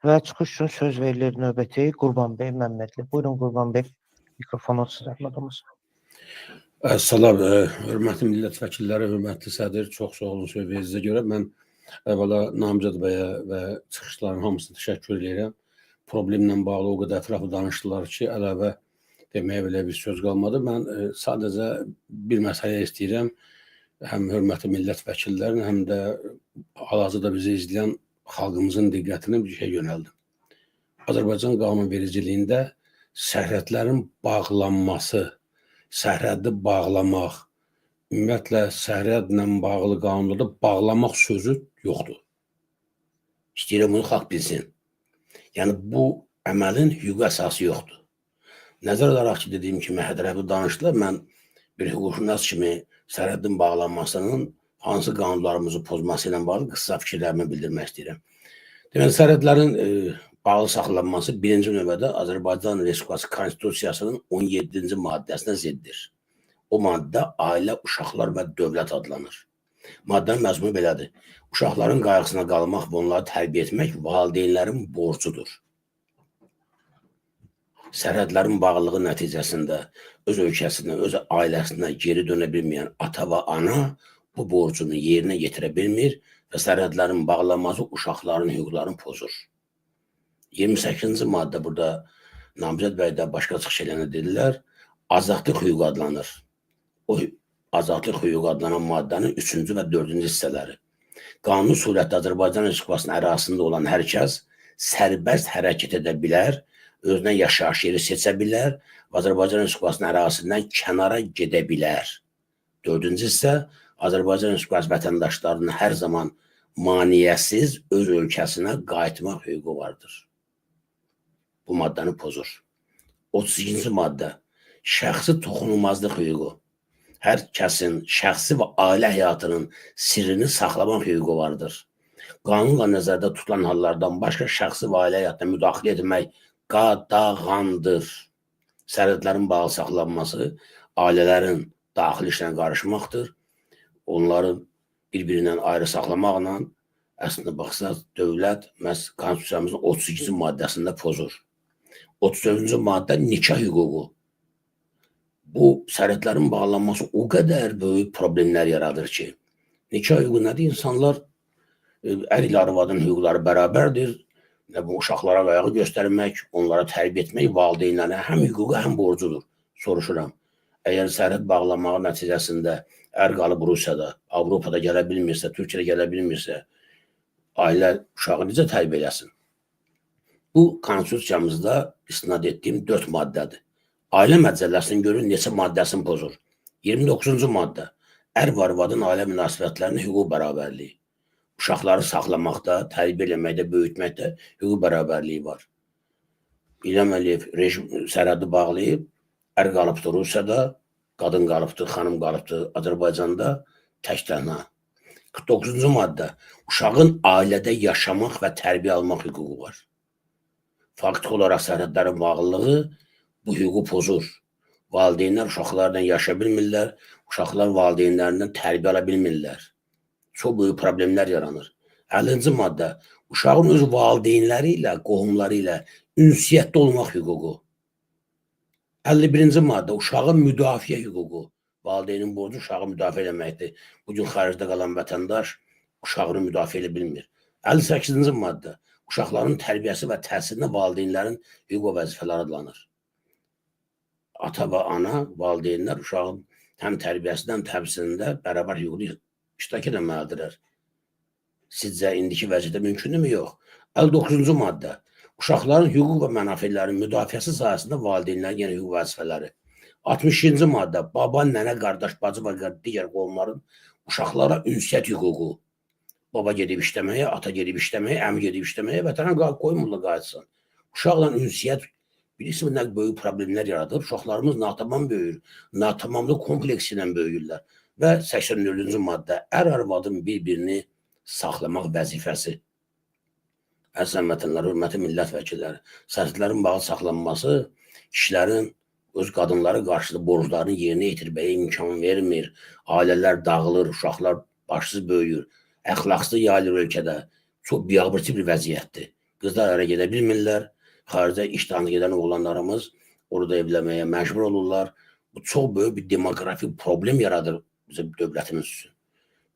Və çıxış üçün söz verilir növbəti Qurban bəy Məmmədli. Buyurun Qurban bəy, mikrofonu sizə adımız. Salam, hörmətli millət vəkilləri, hörmətli sədr, çox sağ olun söz verdiyinizə görə. Mən əvvəla Namizəd bəyə və çıxışların hamısına təşəkkür edirəm. Problemlə bağlı o qədər ətraflı danışdılar ki, əlavə deməyə belə bir söz qalmadı. Mən sadəcə bir məsələ istəyirəm, həm hörmətli millət vəkillərinin, həm də hal-hazırda bizi izləyən xalqımızın diqqətini bir şey yönəldim. Azərbaycan qanunvericiliyində sərhədlərin bağlanması, sərhədi bağlamaq, ümumiyyətlə sərhədlə bağlı qanunlarda bağlamaq sözü yoxdur. İstəyirəm bunu xalq bilsin. Yəni bu əməlin hüquqi əsası yoxdur. Nəzər alaraq ki, dediyim kimi hədrəbi danışdılar, mən bir hüquqşünas kimi sərhədin bağlanmasının hansı qanunlarımızı pozması ilə bağlı qısa fikirlərimi bildirmək istəyirəm. Deməli, sərhədlərin bağlı saxlanması birinci növbədə Azərbaycan Respublikası Konstitusiyasının 17-ci maddəsinə ziddir. O maddə ailə, uşaqlar və dövlət adlanır. Maddənin məzmunu belədir. Uşaqların qayğısına qalmaq və onları tərbiyə etmək valideynlərin borcudur. Sərhədlərin bağlılığı nəticəsində öz ölkəsinə, öz ailəsinə geri dönə bilməyən ata və ana bu borcunu yerinə yetirə bilmir və sərhədlərin bağlanması uşaqların hüquqlarını pozur. 28-ci maddə burada Namizəd bəy də başqa çıxış eləyənə dedilər, azadlıq hüququ adlanır. O azadlıq hüququ adlanan maddənin 3-cü və 4-cü hissələri. Qanuni surətdə Azərbaycan Respublikasının ərazisində olan hər kəs sərbəst hərəkət edə bilər, özünə yaşayış yeri seçə bilər və Azərbaycan Respublikasının ərazisindən kənara gedə bilər. 4-cü hissə, Azərbaycan Respublikası vətəndaşlarının hər zaman maneəsiz öz ölkəsinə qayıtmaq hüququ vardır. Bu maddəni pozur. 32-ci maddə, şəxsi toxunulmazlıq hüququ. Hər kəsin şəxsi və ailə həyatının sirrini saxlamaq hüququ vardır. Qanunla nəzərdə tutulan hallardan başqa şəxsi və ailə həyatına müdaxilə etmək qadağandır. Sərhədlərin bağlı saxlanması ailələrin daxili işinə qarışmaqdır. Onları bir-birindən ayrı saxlamaqla əslində baxsaq dövlət məhz Konstitusiyamızın 32-ci maddəsində pozur. 34-cü maddə nikah hüququ. Bu sərhədlərin bağlanması o qədər böyük problemlər yaradır ki, nikah hüququ nədir? İnsanlar ər ilə arvadın hüquqları bərabərdir. Bu uşaqlara qayğı göstərmək, onlara tərbiyə etmək valideynlərə həm hüququ, həm borcudur. Soruşuram. Əgər sərhəd bağlanmağı nəticəsində ər qalıb Rusiyada, Avropada gələ bilmirsə, Türkiyədə gələ bilmirsə, ailə uşağı necə tərbiyə eləsin? Bu konstitusiyamızda istinad etdiyim 4 maddədir. Ailə məcəlləsinin görün neçə maddəsini pozur. 29-cu maddə. Ər və arvadın ailə münasibətlərinin hüquq bərabərliyi. Uşaqları saxlamaqda, tərbiyə eləməkdə, böyütməkdə hüquq bərabərliyi var. İlham Əliyev rejim sərhədi bağlayıb, ər qalıbdır Rusiyada, qadın qalıbdır, xanım qalıbdır Azərbaycanda tək tənha. 49-cu maddə. Uşağın ailədə yaşamaq və tərbiyə almaq hüququ var. Faktiki olaraq sərhədlərin bağlılığı bu hüququ pozur. Valideynlər uşaqlarla yaşaya bilmirlər, uşaqlar valideynlərindən tərbiyə ala bilmirlər. Çox böyük problemlər yaranır. 50-ci maddə. Uşağın öz valideynləri ilə, qohumları ilə ünsiyyətdə olmaq hüququ. 51-ci maddə. Uşağın müdafiə hüququ. Valideynin borcu uşağı müdafiə eləməkdir. Bugün xaricdə qalan vətəndaş uşağını müdafiə edə bilmir. 58-ci maddə. Uşaqların tərbiyəsi və təhsilində valideynlərin hüquq və vəzifələri adlanır. Ata və ana, valideynlər uşağın həm tərbiyəsində, həm təhsilində bərabər hüquqlu iştirak etməlidirlər. Sizcə indiki vəziyyətdə mümkündürmü? Yox. 59-cu maddə. Uşaqların hüquq və mənafelərinin müdafiəsi sahəsində valideynlərin yenə hüquq vəzifələri. 62-ci maddə. Baba, nənə, qardaş, bacı və digər qohumların uşaqlara ünsiyyət hüququ. Baba gedib işləməyə, ata gedib işləməyə, əmi gedib işləməyə, vətənə qoymurlar qayıtsın. Uşaqla ünsiyyət bilirsiniz nə böyük problemlər yaradır. Uşaqlarımız natamam böyüyür, natamamlıq kompleksi ilə böyüyürlər. Və 84-cü maddə, ər arvadın bir-birini saxlamaq vəzifəsi. Əziz həmvətənlər, hörmətli millət vəkilləri, sərhədlərin bağlı saxlanması kişilərin öz qadınlara qarşı borclarını yerinə yetirməyə imkan vermir. Ailələr dağılır, uşaqlar başsız böyüyür, əxlaqsız yayılır ölkədə. Çox biabırçı bir vəziyyətdir. Qızlar ərə gedə bilmirlər. Xaricə iş dalınca gedən oğlanlarımız orada evlənməyə məcbur olurlar. Bu çox böyük bir demoqrafik problem yaradır bizim dövlətimiz üçün.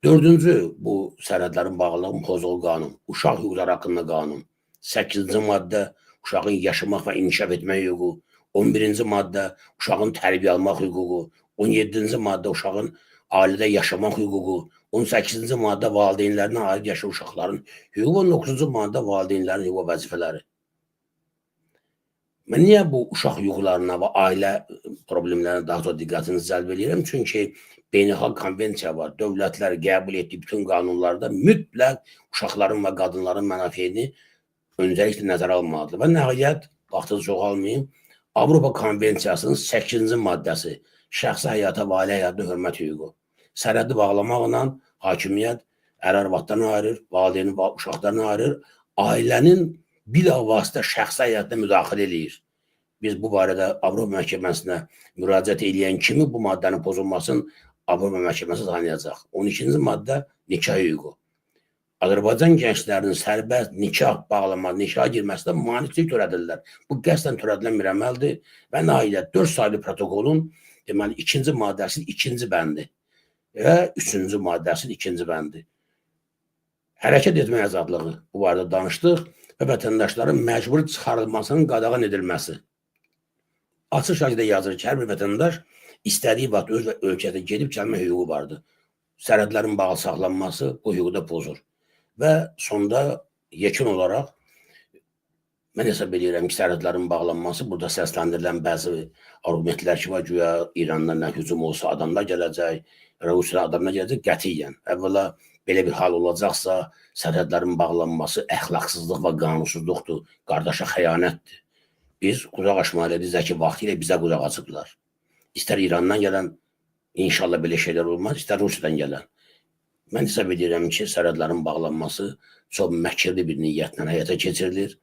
Dördüncü, bu sərhədlərin bağlılığı pozulu qanun, uşaq hüquqları haqqında qanun. 8-ci maddə uşağın yaşamaq və inkişaf etmək hüququ, 11-ci maddə uşağın tərbiyə almaq hüququ, 17-ci maddə uşağın ailədə yaşamaq hüququ, 18-ci maddə valideynlərinə aid yaşayan uşaqların hüququ, 19-cu maddə valideynlərin hüquq və vəzifələri. Mən niyə bu uşaq hüquqlarına və ailə problemlərinə daha çox diqqətinizi cəlb edirəm? Çünki beynəlxalq konvensiya var. Dövlətlər qəbul etdiyi bütün qanunlarda mütləq uşaqların və qadınların mənafeyini öncəliklə nəzərə almalıdır. Və nəhayət, vaxtınızı çox almayım, Avropa Konvensiyasının 8-ci maddəsi şəxsi həyata və ailə həyatına hörmət hüququ. Sərhədi bağlamaqla hakimiyyət ər-arvaddan ayırır, valideyni uşaqlardan ayırır, ailənin bilavasitə şəxsi həyatına müdaxilə eləyir. Biz bu barədə Avropa Məhkəməsinə müraciət eləyən kimi bu maddənin pozulmasını Avropa Məhkəməsi tanıyacaq. 12-ci maddə nikah hüququ. Azərbaycan gənclərinin sərbəst nikah bağlama, nikaha girməsinə maneçilik törədirlər. Bu qəsdən törədilən bir əməldir və nəhayət 4 saylı protokolun deməli 2-ci maddəsinin 2-ci bəndi və 3-cü maddəsinin 2-ci bəndi. Hərəkət etmə azadlığı bu barədə danışdıq və vətəndaşların məcburi çıxarılmasının qadağan edilməsi. Açıq şəkildə yazır ki, hər bir vətəndaş istədiyi vaxt öz ölkədə gedib gəlmə hüququ vardır. Sərhədlərin bağlı saxlanması bu hüququ da pozur. Və sonda yekun olaraq mən hesab edirəm ki, sərhədlərin bağlanması, burada səsləndirilən bəzi arqumentlər ki var, güya İrandan nə hücum olsa adamlar gələcək, Rusiyadan adamlar gələcək, qətiyyən. Əvvəla belə bir hal olacaqsa, sərhədlərin bağlanması əxlaqsızlıq və qanunsuzluqdur, qardaşa xəyanətdir. Biz qucaq açmalıyıq ki, vaxtilə bizə qucaq açıblar. İstər İrandan gələn, inşallah belə şeylər olmaz, istər Rusiyadan gələn. Mən hesab edirəm ki, sərhədlərin bağlanması çox məkirli bir niyyətlə həyata keçirilir.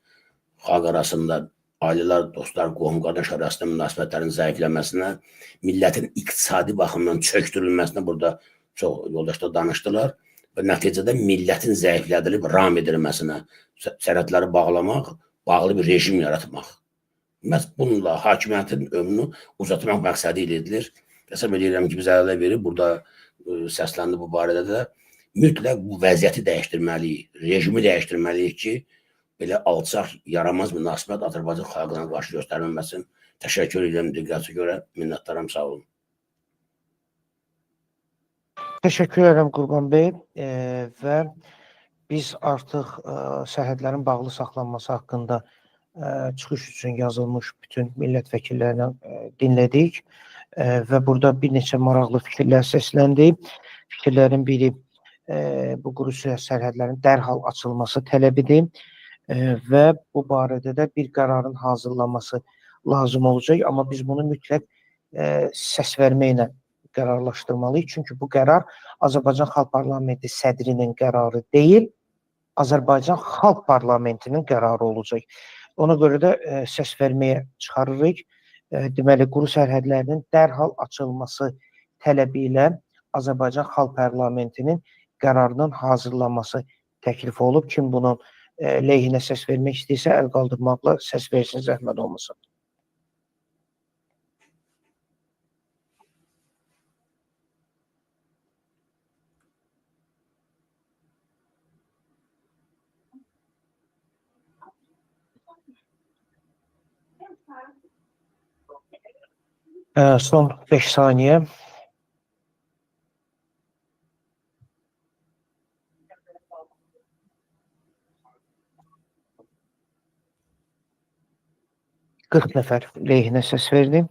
Xalq arasında ailələr, dostlar, qohum, qardaş arasında münasibətlərin zəifləməsinə, millətin iqtisadi baxımdan çöktürülməsinə burada çox yoldaşlar danışdılar və nəticədə millətin zəiflədilib ram edilməsinə, sərhədləri bağlamaq, bağlı bir rejim yaratmaq. Məhz bununla hakimiyyətin ömrünü uzatmaq məqsədi ilə edilir. Hesab edirəm ki, biz ələ verib burada səsləndi bu barədə də mütləq bu vəziyyəti dəyişdirməliyik, rejimi dəyişdirməliyik ki, belə alçaq, yaramaz münasibət Azərbaycan xalqına qarşı göstərilməsin. Təşəkkür edirəm diqqətinizə görə, minnətdaram, sağ olun. Təşəkkür edirəm Qurban bəy və biz artıq sərhədlərin bağlı saxlanması haqqında çıxış üçün yazılmış bütün millət vəkillərini dinlədik və burada bir neçə maraqlı fikirlər səsləndi. Fikirlərin biri bu quru sərhədlərin dərhal açılması tələbidir və bu barədə də bir qərarın hazırlanması lazım olacaq. Amma biz bunu mütləq səs verməklə qərarlaşdırmalıyıq. Çünki bu qərar Azərbaycan Xalq Parlamenti sədrinin qərarı deyil, Azərbaycan Xalq Parlamentinin qərarı olacaq. Ona görə də səs verməyə çıxarırıq. Deməli, quru sərhədlərinin dərhal açılması tələbi ilə Azərbaycan Xalq Parlamentinin qərarının hazırlanması təklif olub. Kim bunun leyhinə səs vermək istəyirsə, əl qaldırmaqla səs versin, zəhmət olmasa. Son 5 saniyə. ...40 nəfər leyhinə səs verdi.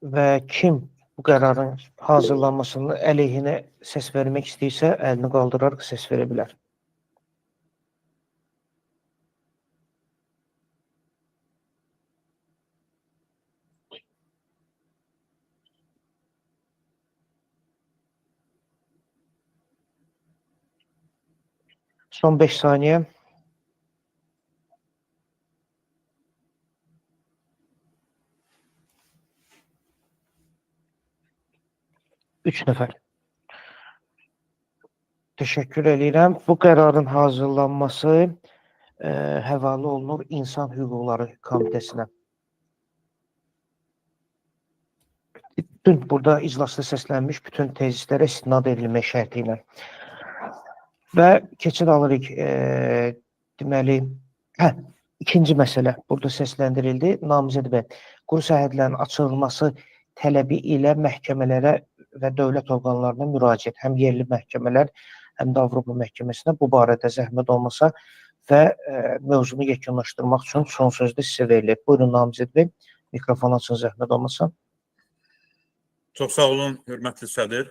Və kim bu qərarın hazırlanmasının əleyhinə səs vermək istəyirsə, əlini qaldıraraq səs verə bilər. Son 5 saniyə. Üç nəfər. Təşəkkür eləyirəm. Bu qərarın hazırlanması həvalə olunur İnsan Hüquqları Komitəsinə. Bütün burada iclasda səslənmiş bütün tezislərə istinad edilmək şərti ilə. Və keçid alırıq, deməli, ikinci məsələ burada səsləndirildi. Namizəd bəy, quru sərhədlərin açılması tələbi ilə məhkəmələrə və dövlət orqanlarına müraciət, həm yerli məhkəmələr, həm də Avropa məhkəməsinə bu barədə zəhmət olmasa və mövzunu yekunlaşdırmaq üçün son söz də sizə verilir. Buyurun Namizəd bəy, mikrofon açın zəhmət olmasa. Çox sağ olun, hörmətli sədr.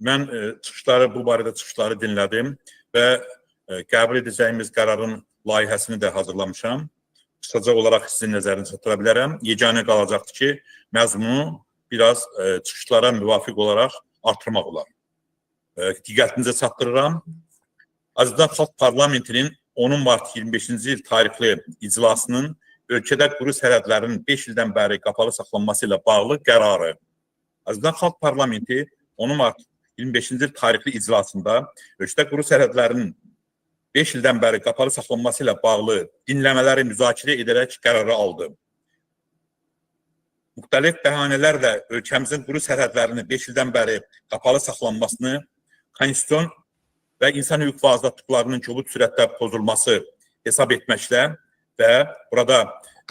Mən çıxışları, bu barədə çıxışları dinlədim və qəbul edəcəyimiz qərarın layihəsini də hazırlamışam. Qısaca olaraq sizin nəzərinizə çatdıra bilərəm. Yeganə qalacaqdır ki, məzmunu biraz çıxışlara müvafiq olaraq artırmaq olar. Diqqətinizə çatdırıram. Azərbaycan Xalq Parlamentinin 10 mart 25-ci il tarixli iclasının ölkədə quru sərhədlərin 5 ildən bəri qapalı saxlanması ilə bağlı qərarı. Azərbaycan Xalq Parlamenti 10 mart 25-ci il tarixli iclasında ölkədə quru sərhədlərin 5 ildən bəri qapalı saxlanması ilə bağlı dinləmələri müzakirə edərək qərarı aldı. Müxtəlif bəhanələrlə ölkəmizin quru sərhədlərinin 5 ildən bəri qapalı saxlanmasını konstitusion və insan hüquq və azadlıqlarının kobud sürətdə pozulması hesab etməklə və burada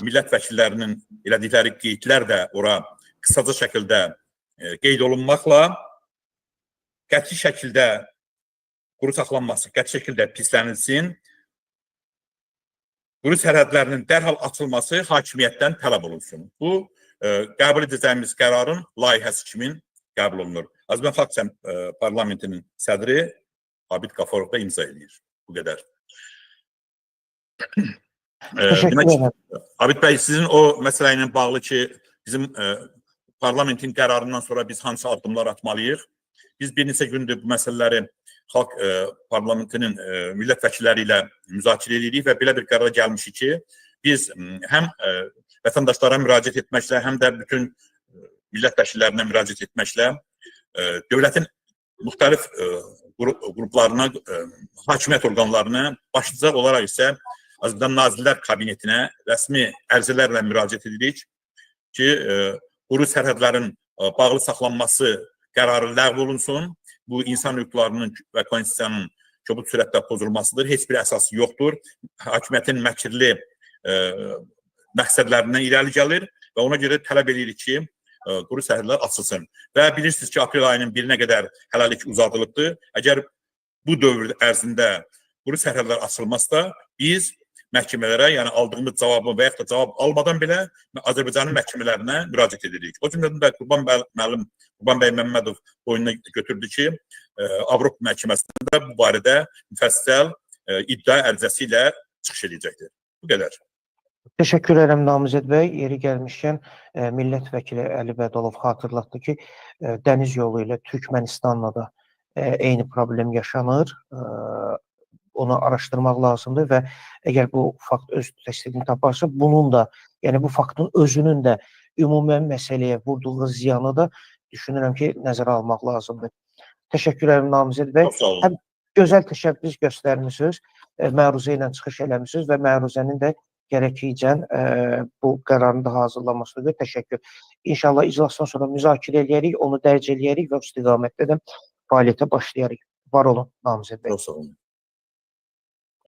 millət vəkillərinin elədikləri qeydlər də ora qısaca şəkildə qeyd olunmaqla qəti şəkildə quru saxlanması qəti şəkildə pislənilsin, quru sərhədlərinin dərhal açılması hakimiyyətdən tələb olunsun. Bu, qəbul edəcəyimiz qərarın layihəsi kimi qəbul olunur. Azərbaycan Xalq Parlamentinin sədri Abid Qafarov da imza eləyir. Bu qədər. Demək, Abid bəy, sizin o məsələ ilə bağlı ki, bizim parlamentin qərarından sonra biz hansı addımlar atmalıyıq? Biz bir neçə gündür bu məsələləri xalq parlamentinin millət vəkilləri ilə müzakirə edirik və belə bir qərara gəlmişik ki, biz həm vətəndaşlara müraciət etməklə, həm də bütün millət vəkillərinə müraciət etməklə dövlətin müxtəlif qruplarına, hakimiyyət orqanlarına, başlıca olaraq isə Azərbaycan Nazirlər Kabinetinə rəsmi ərizələrlə müraciət edirik ki, quru sərhədlərin bağlı saxlanması qərarı ləğv olunsun. Bu, insan hüquqlarının və konstitusiyanın kobud sürətdə pozulmasıdır. Heç bir əsası yoxdur. Hakimiyyətin məkirli məqsədlərindən irəli gəlir və ona görə tələb edirik ki, quru sərhədlər açılsın. Və bilirsiniz ki, aprel ayının 1-nə qədər hələlik uzadılıbdır. Əgər bu dövr ərzində quru sərhədlər açılmazsa, biz məhkəmələrə, yəni aldığımız cavabı və yaxud da cavab almadan belə Azərbaycanın məhkəmələrinə müraciət edirik. O cümlədən də Qurban bəy Məmmədov boynuna götürdü ki, Avropa məhkəməsində bu barədə müfəssəl iddia ərizəsi ilə çıxış edəcəkdir. Bu qədər. Təşəkkür edirəm Namizəd bəy. Yeri gəlmişkən millət vəkili Əli Bədalov xatırlatdı ki, dəniz yolu ilə Türkmənistanla da eyni problem yaşanır. Onu araşdırmaq lazımdır və əgər bu fakt öz təsdiqini taparsa, bunun da, yəni bu faktın özünün də ümumən məsələyə vurduğu ziyanı da düşünürəm ki, nəzərə almaq lazımdır. Təşəkkür edirəm Namizəd bəy. Çox sağ olun. Həm gözəl təşəbbüs göstərmisiniz, məruzə ilə çıxış eləmisiniz və məruzənin də gərəkicən bu qərarın da hazırlanmasına görə təşəkkür. İnşallah iclasdan sonra müzakirə eləyərik, onu dərc eləyərik və bu istiqamətdə də fəaliyyətə başlayarıq. Var olun Namizəd bəy. Çox sağ olun.